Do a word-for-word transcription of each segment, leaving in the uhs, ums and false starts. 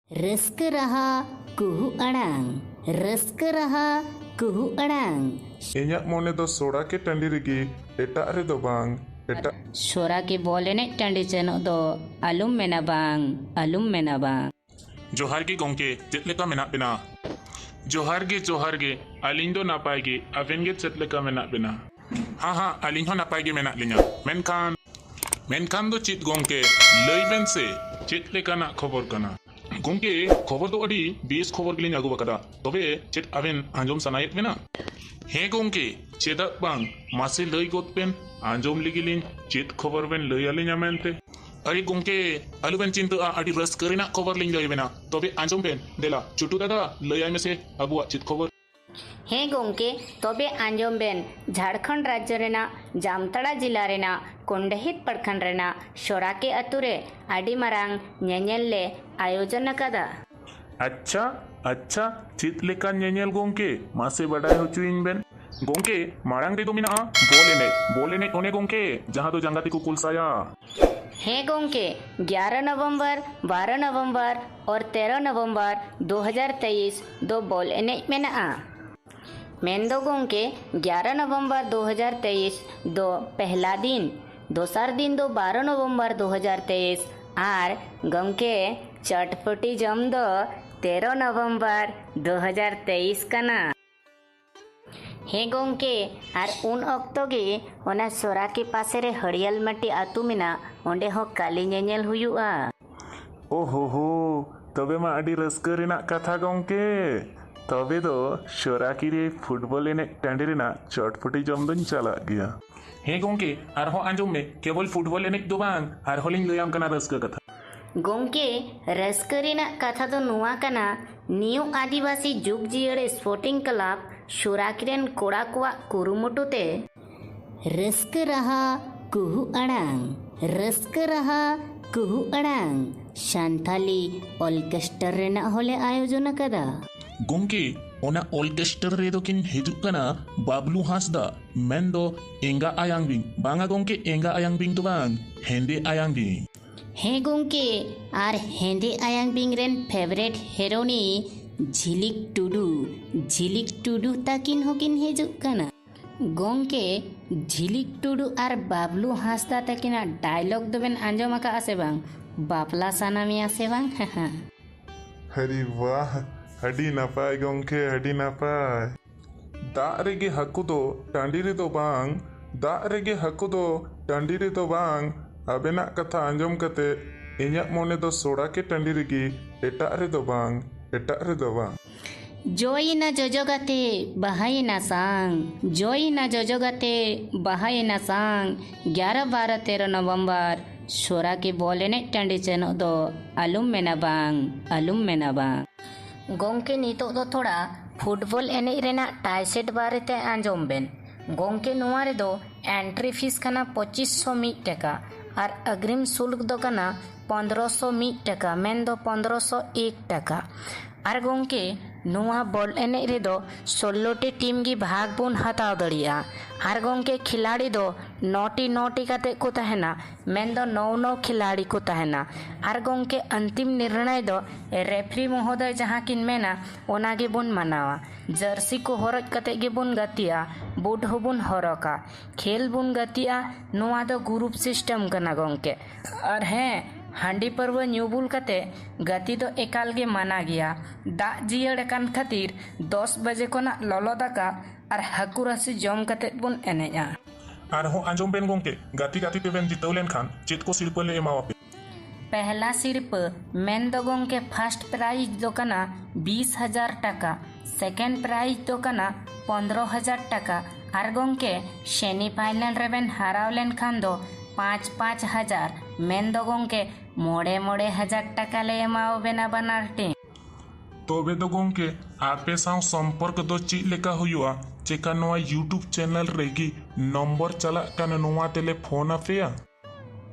ᱨᱟᱹᱥᱠᱟᱹ ᱨᱟᱦᱟ ᱠᱩᱦᱩ ᱟᱲᱟᱝ, ᱨᱟᱹᱥᱠᱟᱹ ᱨᱟᱦᱟ ᱠᱩᱦᱩ ᱟᱲᱟᱝ᱾ ᱤᱧᱟᱹᱜ ᱢᱚᱱᱮ ᱫᱚ ᱥᱚᱲᱟᱠᱮ ᱴᱟᱺᱰᱤ ᱨᱮᱜᱮ, ᱮᱴᱟᱜ ᱨᱮᱫᱚ ᱵᱟᱝ᱾ ᱮᱴᱟᱜ ᱥᱚᱨᱟ ᱠᱤ ᱵᱚᱞ ᱮᱱᱮᱡ ᱴᱟᱺᱰᱤ ᱥᱮᱱᱚᱜ ᱫᱚ ᱟᱞᱚᱢ ᱢᱮᱱᱟ ᱵᱟᱝ, ᱟᱞᱚᱢ ᱢᱮᱱᱟ ᱵᱟᱝ᱾ ᱡᱚᱦᱟᱨ ᱜᱮ ᱜᱚᱢᱠᱮ, ᱪᱮᱫ ᱞᱮᱠᱟ ᱢᱮᱱᱟᱜ ᱵᱮᱱᱟ? ᱡᱚᱦᱟᱨ ᱜᱮ, ᱡᱚᱦᱟᱨ ᱜᱮ, ᱟᱹᱞᱤᱧ ᱫᱚ ᱱᱟᱯᱟᱭ ᱜᱮ, ᱟᱵᱮᱱ ᱜᱮ ᱪᱮᱫ ᱞᱮᱠᱟ ᱢᱮᱱᱟᱜ ᱵᱮᱱᱟ? ᱦᱟᱸ ᱦᱟᱸ, ᱟᱹᱞᱤᱧ ᱦᱚᱸ ᱱᱟᱯᱟᱭ ᱜᱮ ᱢᱮᱱᱟᱜ ᱞᱤᱧᱟ᱾ ᱢᱮᱱᱠᱷᱟᱱ, ᱢᱮᱱᱠᱷᱟᱱ ᱫᱚ ᱪᱮᱫ ᱜᱚᱢᱠᱮ? ᱞᱟᱹᱭ ᱵᱮᱱ ᱥᱮ, ᱪᱮᱫ ᱞᱮᱠᱟᱱᱟᱜ ᱠᱷᱚᱵᱚᱨ ᱠᱟᱱᱟ? ᱜᱚᱢᱠᱮ, ᱠᱷᱚᱵᱚᱨ ᱫᱚ ᱟᱹᱰᱤ ᱵᱮᱥ ᱠᱷᱚᱵᱚᱨ ᱜᱮᱞᱤᱧ ᱟᱹᱜᱩ ᱟᱠᱟᱫᱟ᱾ ᱛᱚᱵᱮ ᱪᱮᱫ ᱟᱵᱮᱱ ᱟᱸᱡᱚᱢ ᱥᱟᱱᱟᱭᱮᱫ ᱵᱮᱱᱟ? ᱦᱮᱸ ᱜᱚᱢᱠᱮ, ᱪᱮᱫᱟᱜ ᱵᱟᱝ? ᱢᱟᱥᱮ ᱞᱟᱹᱭ ᱜᱚᱫ ᱵᱮᱱ, ᱟᱸᱡᱚᱢ ᱞᱮᱜᱮ ᱞᱤᱧ, ᱪᱮᱫ ᱠᱷᱚᱵᱚᱨ ᱵᱮᱱ ᱞᱟᱹᱭ ᱟᱹᱞᱤᱧᱟ ᱢᱮᱱᱛᱮ᱾ ᱟᱨᱮ ᱜᱚᱢᱠᱮ, ᱟᱞᱚᱵᱮᱱ ᱪᱤᱱᱛᱟᱹᱜᱼᱟ, ᱟᱹᱰᱤ ᱨᱟᱹᱥᱠᱟᱹ ᱨᱮᱱᱟᱜ ᱠᱷᱚᱵᱚᱨ ᱞᱤᱧ ᱞᱟᱹᱭ ᱟᱵᱮᱱᱟ᱾ ᱛᱚᱵᱮ ᱟᱸᱡᱚᱢ ᱵᱮᱱ, ᱫᱮᱞᱟ ᱪᱩᱴᱩ ᱫᱟᱫᱟ, ᱞᱟᱹᱭᱟᱭ ᱢᱮᱥᱮ ᱟᱵᱚᱣᱟᱜ ᱪᱮᱫ ᱠᱷᱚᱵᱚᱨ᱾ ᱦᱮᱸ ᱜᱚᱢᱠᱮ, ᱛᱚᱵᱮ ᱟᱸᱡᱚᱢ ᱵᱮᱱ, ᱡᱷᱟᱲᱠᱷᱚᱸᱰ ᱨᱟᱡᱽᱡᱚ ᱨᱮᱱᱟᱜ ᱡᱟᱢᱛᱟᱲᱟ ᱡᱤᱞᱟ ᱨᱮᱱᱟᱜ ᱠᱚᱱᱰᱟᱦᱤᱛ ᱯᱨᱚᱠᱷᱚᱸᱰ ᱨᱮᱱᱟᱜ ᱥᱚᱨᱟᱠᱮ ᱟᱛᱳ ᱨᱮ ᱟᱹᱰᱤ ᱢᱟᱨᱟᱝ ᱧᱮᱧᱮᱞ ᱞᱮ ᱟᱭᱳᱡᱚᱱ ᱟᱠᱟᱫᱟ᱾ ᱟᱪᱪᱷᱟ, ᱟᱪᱪᱷᱟ, ᱪᱮᱫ ᱞᱮᱠᱟᱱ ᱧᱮᱧᱮᱞ ᱜᱚᱢᱠᱮ? ᱢᱟᱥᱮ ᱵᱟᱰᱟᱭ ᱦᱚᱪᱚᱭᱤᱧ ᱵᱮᱱ᱾ ᱜᱚᱢᱠᱮ, ᱢᱟᱲᱟᱝ ᱨᱮᱫᱚ ᱢᱮᱱᱟᱜᱼᱟ ᱵᱚᱞ ᱮᱱᱮᱡ, ᱵᱚᱞ ᱮᱱᱮᱡ ᱚᱱᱮ ᱜᱚᱢᱠᱮ, ᱡᱟᱦᱟᱸ ᱫᱚ ᱡᱟᱸᱜᱟ ᱛᱮᱠᱚ ᱠᱩᱞᱥᱟᱭᱟ᱾ ᱦᱮᱸ ᱜᱚᱢᱠᱮ, ᱜᱭᱟᱨᱟ ᱱᱚᱵᱷᱮᱢᱵᱚᱨ, ᱵᱟᱨᱚ ᱱᱚᱵᱷᱮᱢᱵᱚᱨ ᱟᱨ ᱛᱮᱨᱚ ᱱᱚᱵᱷᱮᱢᱵᱚᱨ ᱫᱩ ᱦᱟᱡᱟᱨ ᱛᱮᱭᱤᱥ ᱫᱚ ᱵᱚᱞ ᱮᱱᱮᱡ ᱢᱮᱱᱟᱜᱼᱟ᱾ ᱢᱮᱱᱫᱚ ᱜᱚᱢᱠᱮ, ᱜᱭᱟᱨᱟ ᱱᱚᱵᱷᱮᱢᱵᱚᱨ ᱫᱩ ᱦᱟᱡᱟᱨ ᱛᱮᱭᱤᱥ ᱫᱚ ᱯᱮᱦᱞᱟ ᱫᱤᱱ, ᱫᱚᱥᱟᱨ ᱫᱤᱱ ᱫᱚ ᱵᱟᱨᱚ ᱱᱚᱵᱷᱮᱢᱵᱚᱨ ᱫᱩ ᱦᱟᱡᱟᱨ ᱛᱮᱭᱤᱥ, ᱟᱨ ᱜᱚᱢᱠᱮ, ᱪᱚᱴᱯᱩᱴᱤ ᱡᱚᱢ ᱫᱚ ᱛᱮᱨᱚ ᱱᱚᱵᱷᱮᱢᱵᱚᱨ ᱫᱩ ᱦᱟᱡᱟᱨ ᱛᱮᱭᱤᱥ ᱠᱟᱱᱟ᱾ ᱦᱮᱸ ᱜᱚᱢᱠᱮ, ᱟᱨ ᱩᱱ ᱚᱠᱛᱚ ᱜᱮ ᱚᱱᱟ ᱥᱚᱨᱟᱠᱤ ᱯᱟᱥᱮ ᱨᱮ ᱦᱟᱹᱲᱤᱭᱟᱞ ᱢᱟᱹᱴᱤ ᱟᱹᱛᱩ ᱢᱮᱱᱟᱜ, ᱚᱸᱰᱮ ᱦᱚᱸ ᱠᱟᱹᱞᱤ ᱧᱮᱧᱮᱞ ᱦᱩᱭᱩᱜᱼᱟ᱾ ᱳ ᱦᱳ ᱦᱳ, ᱛᱚᱵᱮ ᱢᱟ ᱟᱹᱰᱤ ᱨᱟᱹᱥᱠᱟᱹ ᱨᱮᱱᱟᱜ ᱠᱟᱛᱷᱟ ᱜᱚᱢᱠᱮ᱾ ᱛᱚᱵᱮ ᱫᱚ ᱥᱚᱨᱟᱠᱤ ᱨᱮ ᱯᱷᱩᱴᱵᱚᱞ ᱮᱱᱮᱡ ᱴᱟᱺᱰᱤ ᱨᱮᱱᱟᱜ ᱪᱚᱴᱯᱩᱴᱤ ᱡᱚᱢ ᱫᱚᱧ ᱪᱟᱞᱟᱜ ᱜᱮᱭᱟ᱾ ᱦᱮᱸ ᱜᱚᱢᱠᱮ, ᱟᱨᱦᱚᱸ ᱟᱸᱡᱚᱢ ᱢᱮ, ᱠᱮᱵᱚᱞ ᱯᱷᱩᱴᱵᱚᱞ ᱮᱱᱮᱡ ᱫᱚ ᱵᱟᱝ, ᱟᱨᱦᱚᱸ ᱞᱤᱧ ᱞᱟᱹᱭᱟᱢ ᱠᱟᱱᱟ ᱨᱟᱹᱥᱠᱟᱹ ᱠᱟᱛᱷᱟ᱾ ᱜᱚᱢᱠᱮ, ᱨᱟᱹᱥᱠᱟᱹ ᱨᱮᱱᱟᱜ ᱠᱟᱛᱷᱟ ᱫᱚ ᱱᱚᱣᱟ ᱠᱟᱱᱟ, ᱱᱤᱭᱩ ᱟᱹᱫᱤᱵᱟᱹᱥᱤ ᱡᱩᱜᱽ ᱡᱤᱭᱟᱹᱲ ᱥᱯᱳᱨᱴᱤᱝ ᱠᱞᱟᱵᱽ ᱥᱚᱨᱟᱠᱤ ᱨᱮᱱ ᱠᱚᱲᱟ ᱠᱚᱣᱟᱜ ᱠᱩᱨᱩᱢᱩᱴᱩ ᱛᱮ ᱨᱟᱹᱥᱠᱟᱹ ᱨᱟᱦᱟ ᱠᱩᱦᱩ ᱟᱲᱟᱝ, ᱨᱟᱹᱥᱠᱟᱹ ᱨᱟᱦᱟ ᱠᱩᱦᱩ ᱟᱲᱟᱝ ᱥᱟᱱᱛᱷᱟᱞᱤ ᱚᱨᱠᱮᱥᱴᱟᱨ ᱨᱮᱱᱟᱜ ᱦᱚᱸᱞᱮ ᱟᱭᱳᱡᱚᱱ ᱟᱠᱟᱫᱟ᱾ ᱜᱚᱢᱠᱮ, ᱚᱱᱟ ᱚᱨᱠᱮᱥᱴᱟᱨ ᱨᱮᱫᱚ ᱠᱤᱱ ᱦᱤᱡᱩᱜ ᱠᱟᱱᱟ ᱵᱟᱵᱞᱩ ᱦᱟᱸᱥᱫᱟ, ᱢᱮᱱᱫᱚ ᱮᱸᱜᱟ ᱟᱭᱟᱝ ᱵᱤᱧ᱾ ᱵᱟᱝᱟ ᱜᱚᱢᱠᱮ, ᱮᱸᱜᱟ ᱟᱭᱟᱝ ᱵᱤᱧ ᱫᱚ ᱵᱟᱝ, ᱦᱮᱸᱫᱮ ᱟᱭᱟᱝ ᱵᱤᱧ᱾ ᱦᱮᱸ ᱜᱚᱝᱠᱮ, ᱟᱨ ᱦᱮᱸᱫᱮ ᱟᱭᱟᱝ ᱵᱤᱝ ᱨᱮᱱ ᱯᱷᱮᱵᱟᱨᱮᱴ ᱦᱮᱨᱳᱱᱤ ᱡᱷᱤᱞᱤᱠ ᱴᱩᱰᱩ, ᱡᱷᱤᱞᱤᱠ ᱴᱩᱰᱩ ᱛᱟᱹᱠᱤᱱ ᱦᱚᱸᱠᱤᱱ ᱦᱤᱡᱩᱜ ᱠᱟᱱᱟ᱾ ᱜᱚᱝᱠᱮ, ᱡᱷᱤᱞᱤᱠ ᱴᱩᱰᱩ ᱟᱨ ᱵᱟᱵᱞᱩ ᱦᱟᱸᱥᱫᱟ ᱛᱟᱹᱠᱤᱱᱟᱜ ᱰᱟᱭᱞᱚᱜ ᱫᱚᱵᱮᱱ ᱟᱸᱡᱚᱢ ᱟᱠᱟᱫᱼᱟ ᱥᱮ ᱵᱟᱝ? "ᱵᱟᱯᱞᱟ ᱥᱟᱱᱟ ᱢᱮᱭᱟ ᱥᱮ ᱵᱟᱝ?" ᱟᱨᱮ ᱵᱟᱦ, ᱟᱹᱰᱤ ᱱᱟᱯᱟᱭ ᱜᱚᱝᱠᱮ, ᱟᱹᱰᱤ ᱱᱟᱯᱟᱭ᱾ ᱫᱟᱜ ᱨᱮᱜᱮ ᱦᱟᱹᱠᱩ ᱫᱚ ᱴᱟᱺᱰᱤ ᱨᱮᱫᱚ ᱵᱟᱝ, ᱫᱟᱜ ᱨᱮᱜᱮ ᱦᱟᱹᱠᱩ ᱫᱚ ᱴᱟᱺᱰᱤ ᱨᱮᱫᱚ ᱵᱟᱝ᱾ ᱟᱵᱮᱱᱟᱜ ᱠᱟᱛᱷᱟ ᱟᱸᱡᱚᱢ ᱠᱟᱛᱮ ᱤᱧᱟᱹᱜ ᱢᱚᱱᱮ ᱫᱚ ᱥᱚᱲᱟᱠᱮ ᱴᱟᱺᱰᱤ ᱨᱮᱜᱮ, ᱮᱴᱟᱜ ᱨᱮᱫᱚ ᱵᱟᱝ, ᱮᱴᱟᱜ ᱨᱮᱫᱚ ᱵᱟᱝ᱾ ᱡᱚᱭᱮᱱᱟ ᱡᱚᱡᱚ ᱜᱟᱛᱮ, ᱵᱟᱦᱟᱭᱮᱱᱟ ᱥᱟᱝ, ᱡᱚᱭᱮᱱᱟ ᱡᱚᱡᱚ ᱜᱟᱛᱮ, ᱵᱟᱦᱟᱭᱮᱱᱟ ᱥᱟᱝ, ᱜᱭᱟᱨᱟ ᱵᱟᱨᱚ ᱛᱮᱨᱚ ᱱᱚᱵᱷᱮᱢᱵᱚᱨ, ᱥᱚᱨᱟᱠᱤ ᱵᱚᱞ ᱮᱱᱮᱡ ᱴᱟᱺᱰᱤ ᱥᱮᱱᱚᱜ ᱫᱚ ᱟᱞᱚᱢ ᱢᱮᱱᱟ ᱵᱟᱝ, ᱟᱞᱚᱢ ᱢᱮᱱᱟ ᱵᱟᱝ᱾ ᱜᱚᱝᱠᱮ, ᱱᱤᱛᱚᱜ ᱫᱚ ᱛᱷᱚᱲᱟ ᱯᱷᱩᱴᱵᱚᱞ ᱮᱱᱮᱡ ᱨᱮᱱᱟᱜ ᱴᱟᱭᱥᱮᱴ ᱵᱟᱨᱮᱛᱮ ᱟᱸᱡᱚᱢ ᱵᱮᱱ᱾ ᱜᱚᱝᱠᱮ, ᱱᱚᱣᱟ ᱨᱮᱫᱚ ᱮᱱᱴᱨᱤ ᱯᱷᱤᱥ ᱠᱟᱱᱟ ᱯᱚᱸᱪᱤᱥ ᱥᱚ ᱢᱤᱫ ᱴᱟᱠᱟ ᱟᱨ ᱟᱜᱽᱨᱤᱢ ᱥᱩᱞᱠ ᱫᱚ ᱠᱟᱱᱟ ᱯᱚᱱᱫᱽᱨᱚ ᱥᱚ ᱢᱤᱫ ᱴᱟᱠᱟ, ᱢᱮᱱᱫᱚ ᱯᱚᱱᱫᱽᱨᱚ ᱥᱚ ᱮᱠ ᱴᱟᱠᱟ᱾ ᱟᱨ ᱜᱚᱝᱠᱮ, ᱱᱚᱣᱟ ᱵᱚᱞ ᱮᱱᱮᱡ ᱨᱮᱫᱚ ᱥᱳᱞᱞᱳ ᱴᱤ ᱴᱤᱢ ᱜᱮ ᱵᱷᱟᱜᱽ ᱵᱚᱱ ᱦᱟᱛᱟᱣ ᱫᱟᱲᱮᱭᱟᱜᱼᱟ᱾ ᱟᱨ ᱜᱚᱝᱠᱮ, ᱠᱷᱤᱞᱟᱲᱤ ᱫᱚ ᱱᱚ ᱴᱤ ᱱᱚ ᱴᱤ ᱠᱟᱛᱮ ᱠᱚ ᱛᱟᱦᱮᱱᱟ, ᱢᱮᱱᱫᱚ ᱱᱚᱣ ᱱᱚᱣ ᱠᱷᱤᱞᱟᱲᱤ ᱠᱚ ᱛᱟᱦᱮᱱᱟ᱾ ᱟᱨ ᱜᱚᱝᱠᱮ, ᱚᱱᱛᱤᱢ ᱱᱤᱨᱬᱚᱭ ᱫᱚ ᱨᱮᱯᱷᱨᱤ ᱢᱚᱦᱳᱫᱚᱭ ᱡᱟᱦᱟᱸ ᱠᱤᱱ ᱢᱮᱱᱟ, ᱚᱱᱟ ᱜᱮᱵᱚᱱ ᱢᱟᱱᱟᱣᱟ᱾ ᱡᱟᱹᱨᱥᱤ ᱠᱚ ᱦᱚᱨᱚᱡ ᱠᱟᱛᱮ ᱜᱮᱵᱚᱱ ᱜᱟᱛᱮᱜᱼᱟ, ᱵᱩᱴ ᱦᱚᱸᱵᱚᱱ ᱦᱚᱨᱚᱜᱟ, ᱠᱷᱮᱞ ᱵᱚᱱ ᱜᱟᱛᱮᱜᱼᱟ᱾ ᱱᱚᱣᱟ ᱫᱚ ᱜᱨᱩᱯ ᱥᱤᱥᱴᱮᱢ ᱠᱟᱱᱟ ᱜᱚᱝᱠᱮ᱾ ᱟᱨ ᱦᱮᱸ, ᱦᱟᱺᱰᱤ ᱯᱟᱹᱨᱣᱟᱹ ᱧᱩ ᱵᱩᱞ ᱠᱟᱛᱮ ᱜᱟᱛᱮ ᱫᱚ ᱮᱠᱟᱞ ᱜᱮ ᱢᱟᱱᱟ ᱜᱮᱭᱟ᱾ ᱫᱟᱜ ᱡᱤᱭᱟᱹᱲ ᱟᱠᱟᱱ ᱠᱷᱟᱹᱛᱤᱨ ᱫᱚᱥ ᱵᱟᱡᱮ ᱠᱷᱚᱱᱟᱜ ᱞᱚᱞᱚ ᱫᱟᱠᱟ ᱟᱨ ᱦᱟᱹᱠᱩ ᱨᱟᱥᱮ ᱡᱚᱢ ᱠᱟᱛᱮ ᱵᱚᱱ ᱮᱱᱮᱡᱼᱟ᱾ ᱟᱨᱦᱚᱸ ᱟᱸᱡᱚᱢ ᱵᱮᱱ ᱜᱚᱝᱠᱮ, ᱜᱟᱛᱮ ᱜᱟᱛᱮ ᱛᱮᱵᱮᱱ ᱡᱤᱛᱟᱹᱣ ᱞᱮᱱᱠᱷᱟᱱ ᱪᱮᱫ ᱠᱚ ᱥᱤᱨᱯᱟᱹ ᱞᱮ ᱮᱢᱟᱣᱟᱯᱮ? ᱯᱮᱦᱞᱟ ᱥᱤᱨᱯᱟᱹ ᱢᱮᱱᱫᱚ ᱜᱚᱝᱠᱮ, ᱯᱷᱟᱥᱴ ᱯᱨᱟᱭᱤᱡᱽ ᱫᱚ ᱠᱟᱱᱟ ᱵᱤᱥ ᱦᱟᱡᱟᱨ ᱴᱟᱠᱟ, ᱥᱮᱠᱮᱱᱰ ᱯᱨᱟᱭᱤᱡᱽ ᱫᱚ ᱠᱟᱱᱟ ᱯᱚᱱᱫᱽᱨᱚ ᱦᱟᱡᱟᱨ ᱴᱟᱠᱟ, ᱟᱨ ᱜᱚᱝᱠᱮ, ᱥᱮᱢᱤ ᱯᱷᱟᱭᱱᱟᱞ ᱨᱮᱵᱮᱱ ᱦᱟᱨᱟᱣ ᱞᱮᱱᱠᱷᱟᱱ ᱫᱚ ᱯᱟᱸᱪ ᱯᱟᱸᱪ ᱦᱟᱡᱟᱨ, ᱢᱮᱱᱫᱚ ᱜᱚᱝᱠᱮ, ᱢᱚᱬᱮ ᱢᱚᱬᱮ ᱦᱟᱡᱟᱨ ᱴᱟᱠᱟ ᱞᱮ ᱮᱢᱟᱣᱟᱵᱮᱱᱟ ᱵᱟᱱᱟᱨ ᱴᱤᱢ᱾ ᱛᱚᱵᱮ ᱫᱚ ᱜᱚᱝᱠᱮ, ᱟᱯᱮ ᱥᱟᱶ ᱥᱚᱢᱯᱚᱨᱠ ᱫᱚ ᱪᱮᱫ ᱞᱮᱠᱟ ᱦᱩᱭᱩᱜᱼᱟ? ᱪᱮᱠᱟ ᱱᱚᱣᱟ YouTube ᱪᱮᱱᱮᱞ ᱨᱮᱜᱮ ᱱᱚᱢᱵᱚᱨ ᱪᱟᱞᱟᱜ ᱠᱟᱱᱟ, ᱱᱚᱣᱟ ᱛᱮᱞᱮ ᱯᱷᱳᱱ ᱟᱯᱮᱭᱟ?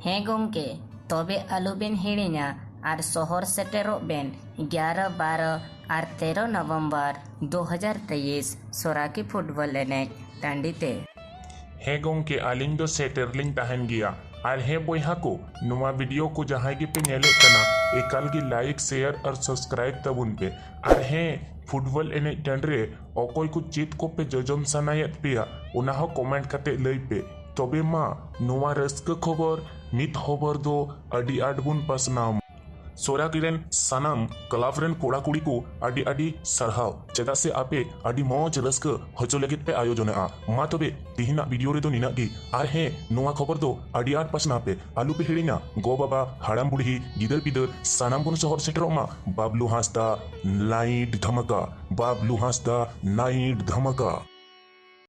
ᱦᱮᱸ ᱜᱚᱝᱠᱮ, ᱛᱚᱵᱮ ᱟᱞᱚᱵᱮᱱ ᱦᱤᱲᱤᱧᱟ ᱟᱨ ᱥᱚᱦᱚᱨ ᱥᱮᱴᱮᱨᱚᱜ ᱵᱮᱱ ᱜᱭᱟᱨᱚ, ᱵᱟᱨᱚ ᱟᱨ ᱛᱮᱨᱚ ᱱᱚᱵᱷᱮᱢᱵᱚᱨ ᱫᱩ ᱦᱟᱡᱟᱨ ᱛᱮᱭᱤᱥ ᱥᱚᱨᱟᱠᱤ ᱯᱷᱩᱴᱵᱚᱞ ᱮᱱᱮᱡ ᱴᱟᱺᱰᱤ ᱛᱮ᱾ ᱦᱮᱸ ᱜᱚᱝᱠᱮ, ᱟᱹᱞᱤᱧ ᱫᱚ ᱥᱮᱴᱮᱨ ᱞᱤᱧ ᱛᱟᱦᱮᱱ ᱜᱮᱭᱟ᱾ ᱟᱨ ᱦᱮᱸ ᱵᱚᱭᱦᱟ ᱠᱚ, ᱱᱚᱣᱟ ᱵᱷᱤᱰᱤᱭᱳ ᱠᱚ ᱡᱟᱦᱟᱸᱭ ᱜᱮᱯᱮ ᱧᱮᱞᱮᱫ ᱠᱟᱱᱟ, ᱮᱠᱟᱞ ᱜᱮ ᱞᱟᱭᱤᱠ, ᱥᱮᱭᱟᱨ ᱟᱨ ᱥᱟᱵᱥᱠᱨᱟᱭᱤᱵ ᱛᱟᱵᱚᱱ ᱯᱮ᱾ ᱟᱨ ᱦᱮᱸ, ᱯᱷᱩᱴᱵᱚᱞ ᱮᱱᱮᱡ ᱴᱟᱺᱰᱤ ᱨᱮ ᱚᱠᱚᱭ ᱠᱚ ᱪᱮᱫ ᱠᱚᱯᱮ ᱡᱚᱡᱚᱢ ᱥᱟᱱᱟᱭᱮᱫ ᱯᱮᱭᱟ, ᱚᱱᱟ ᱦᱚᱸ ᱠᱚᱢᱮᱱᱴ ᱠᱟᱛᱮ ᱞᱟᱹᱭ ᱯᱮ᱾ ᱛᱚᱵᱮ ᱢᱟ, ᱱᱚᱣᱟ ᱨᱟᱹᱥᱠᱟᱹ ᱠᱷᱚᱵᱚᱨ ᱢᱤᱫ ᱦᱚᱵᱚᱨ ᱫᱚ ᱟᱹᱰᱤ ᱟᱸᱴ ᱵᱚᱱ ᱯᱟᱥᱱᱟᱣ ᱢᱟ᱾ ᱥᱚᱨᱟᱠᱤ ᱨᱮᱱ ᱥᱟᱱᱟᱢ ᱠᱞᱟᱵᱽ ᱨᱮᱱ ᱠᱚᱲᱟ ᱠᱩᱲᱤ ᱠᱚ ᱟᱹᱰᱤ ᱟᱹᱰᱤ ᱥᱟᱨᱦᱟᱣ, ᱪᱮᱫᱟᱜ ᱥᱮ ᱟᱯᱮ ᱟᱹᱰᱤ ᱢᱚᱡᱽ ᱨᱟᱹᱥᱠᱟᱹ ᱦᱚᱪᱚ ᱞᱟᱹᱜᱤᱫ ᱯᱮ ᱟᱭᱳᱡᱚᱱᱮᱜᱼᱟ᱾ ᱢᱟ ᱛᱚᱵᱮ, ᱛᱤᱦᱤᱧᱟᱜ ᱵᱷᱤᱰᱤᱭᱳ ᱨᱮᱫᱚ ᱱᱤᱱᱟᱹᱜ ᱜᱮ᱾ ᱟᱨ ᱦᱮᱸ, ᱱᱚᱣᱟ ᱠᱷᱚᱵᱚᱨ ᱫᱚ ᱟᱹᱰᱤ ᱟᱸᱴ ᱯᱟᱥᱱᱟᱣ ᱯᱮ, ᱟᱞᱚ ᱯᱮ ᱦᱤᱲᱤᱧᱟ᱾ ᱜᱚ ᱵᱟᱵᱟ, ᱦᱟᱲᱟᱢ ᱵᱩᱲᱦᱤ, ᱜᱤᱫᱟᱹᱨ ᱯᱤᱫᱟᱹᱨ ᱥᱟᱱᱟᱢ ᱵᱚᱱ ᱥᱚᱦᱚᱨ ᱥᱮᱴᱮᱨᱚᱜ ᱢᱟ᱾ ᱵᱟᱵᱞᱩ ᱦᱟᱸᱥᱫᱟ ᱱᱟᱭᱤᱴ ᱫᱷᱟᱢᱟᱠᱟ, ᱵᱟᱵᱞᱩ ᱦᱟᱸᱥᱫᱟ ᱱᱟᱭᱤᱴ ᱫᱷᱟᱢᱟᱠᱟ᱾